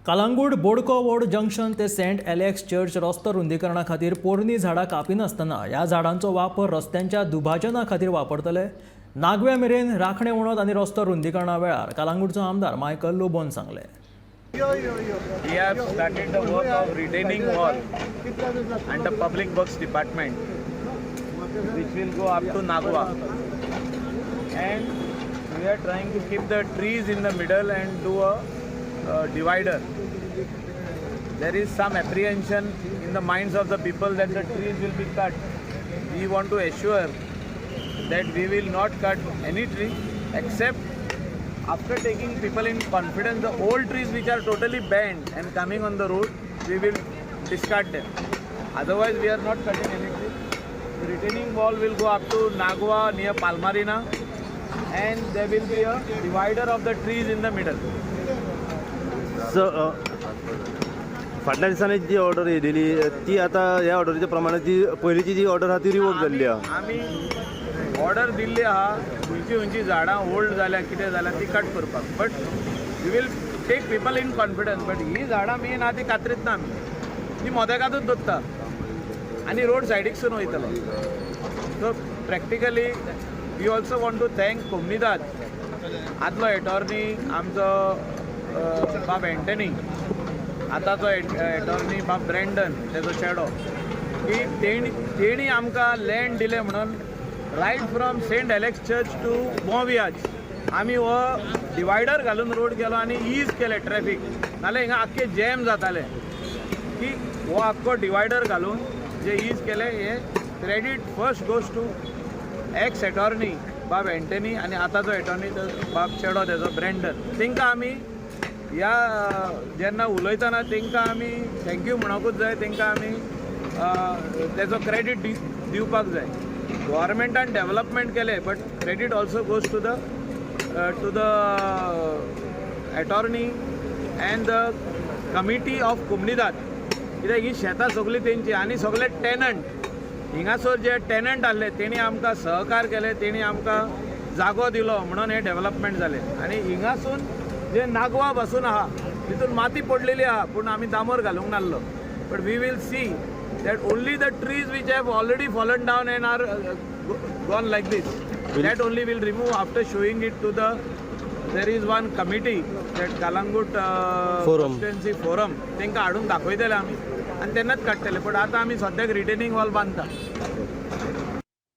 कालांगूट बोडको वोड जंक्शन ते Saint Alex church रस्तो रुंदीकरणा खातीर पोरणी झाडां कापिनासतना ह्या झाडांचो वापर रस्त्यांच्या दुभाजना खातीर वापरतले. नागव्या मेरेन राखणे वणत आनी रस्तो रुंदीकरणा वेळार कालांगूटचो आमदार मायकल लोबोन सांगलें. We have started the work of retaining wall and the Public Works Department, which will go up to Nagwa. And we are trying to keep the trees in the middle and do a divider. There is some apprehension in the minds of the people that the trees will be cut. We want to assure that we will not cut any tree except after taking people in confidence. The old trees which are totally bent and coming on the road, we will discard them. Otherwise, we are not cutting any tree. The retaining wall will go up to Nagwa near Palmarina, and there will be a divider of the trees in the middle. स फाटल्या दिसांनी जी order येयलेली ती आतां ह्या ऑर्डरीच्या प्रमाणे जी पयलींची जी ऑर्डर आहा ती रिवोक जाल्ली आहा. आमी ऑर्डर दिल्ली आहा, खंयची खंयची झाडां ओल्ड जाल्या, कितें जाल्या ती कट करपाक, but we will take people in confidence. But ही झाडां मेन आहा ती कातरीत ना आमी, ती मोदेकातूच दवरता आनी रोड सायडीकसून वयतलो. So practically, we also want to thank Comunidade, आदलो एटॉर्नी आमचो बाब एंटनी, आतांचो एटॉर्नी बाब ब्रँडन, तेजो चेडो, की तेणी आमकां लँड दिलें म्हणून right from Saint Alex Church to Bom Viage आमी हो डिवायडर घालून रोड केलो आनी is केलें ट्रॅफीक. नाल्यार हिंगा आख्खें जॅम जातालें, की हो आख्खो डिवायडर घालून जे is केलें, हे credit first goes to ex attorney बाब एंटनी आनी आतांचो एटॉर्नी बाब चेडो तेजो ब्रँडन. तांकां आमी ह्या जेन्ना उलयतना तांकां आमी thank you म्हणूंकूच जाय. तांकां आमी तेजो क्रेडीट दिवपाक जाय. गव्हर्मेंटान डेवलपमेंट केलें, but credit also goes to the attorney and the committee of Comunidade, कित्याक ही शेतां सगळीं तेंची आनी सगळे टेनंट, हिंगासर जे टेनंट आहले तेणी आमकां सहकार केले, तेणी आमकां जागो दिलो म्हणून हें डेवलपमेंट जालें. आनी हिंगासून जे नागवा पासून आहा तितून माती पडलेली आहा, पूण आमी डांबर घालूंक नासलो, but we will see that only the trees which have already fallen down and are gone like this, that only will remove after showing it to the, there is one committee, that Calangute Forum. Constituency forum, तांकां हाडून दाखयतले आमी आनी तेन्नाच काडटले. पण आतां आमी सद्याक रिटेनिंग वॉल बांदता.